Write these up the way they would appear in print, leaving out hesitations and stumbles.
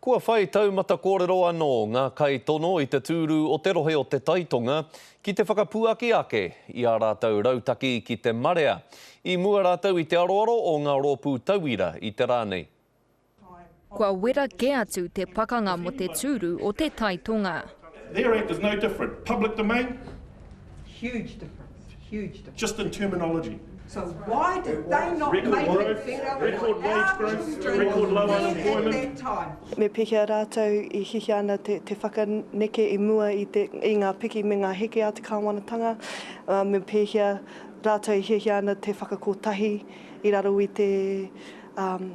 Kua whai taumata kōrero anō ngā kaitono i te tūru o te rohe o Te Tai Tonga ki te whakapuaki ake i ā rātou rautaki ki te marea. I mua rātou i te aroaro o ngā rōpū tauira i te rā nei. Kua wera kē atu te pakanga mō te tūru o Te Tai Tonga. Their act is no different. Public domain? Huge difference, huge difference. Just in terminology. So why did they not record make growth, it better record for wage our growth, children record low then at unemployment. that time? Me pēhea rātou i hiahia ana te, te whakaneke i mua i, te, i ngā piki me ngā heke a te kāwanatanga, ā, me pēhea rātou i hiahia ana te whakakotahi i raro i te um,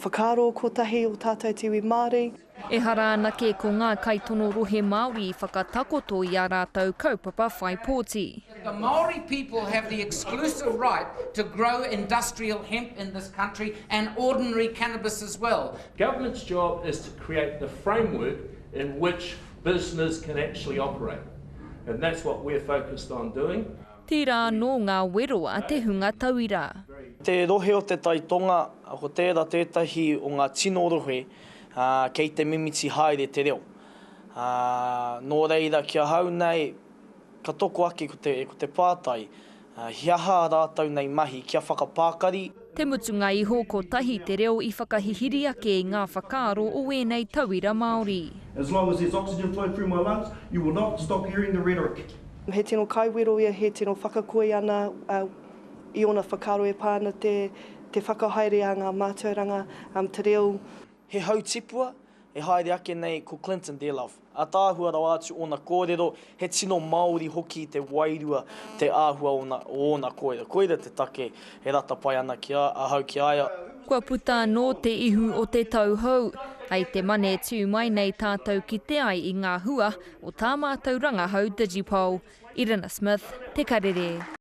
whakaaro kotahi o tātou te iwi Māori. Ehara anake ko ngā kaitono rohe Māori i whakatakoto i ā rātou kaupapa whai pōti. The Māori people have the exclusive right to grow industrial hemp in this country and ordinary cannabis as well. Government's job is to create the framework in which business can actually operate and that's what we're focused on doing. Tērā anō ngā wero a te hunga tauira. Te rohe o Te Tai Tonga, ko tērā tētahi o ngā tino rohe kei te mimiti haere te reo. Nō reira, ki ahau nei, ka toko ake ko te, ko te pātai, he aha ā rātou nei mahi kia whakapākari? Te mutunga iho, kotahi te reo i whakahihiri ake i ngā whakaaro o ēnei tauira Māori. As long as there's oxygen flowing through my lungs, you will not stop hearing the rhetoric. He tino kaiwero ia, he tino whakakoi ana i ōna whakaaro e pā ana te whakahaere a ngā mātauranga, te reo. He hau tipua e haere ake nei ko Clinton Dearlove. Ataahua rawa atu ōna kōrero, he tino Māori hoki te wairua, te āhua o ōna kōrero. Koira te take e rata pai ana ki a ahau ki a ia. Kua puta anō te ihu o te tau hou. Hei te Mane tū mai nei tātou kite ai i ngā hua o tā mātou rangahau DigiPoll. Irina Smith, Te Karere.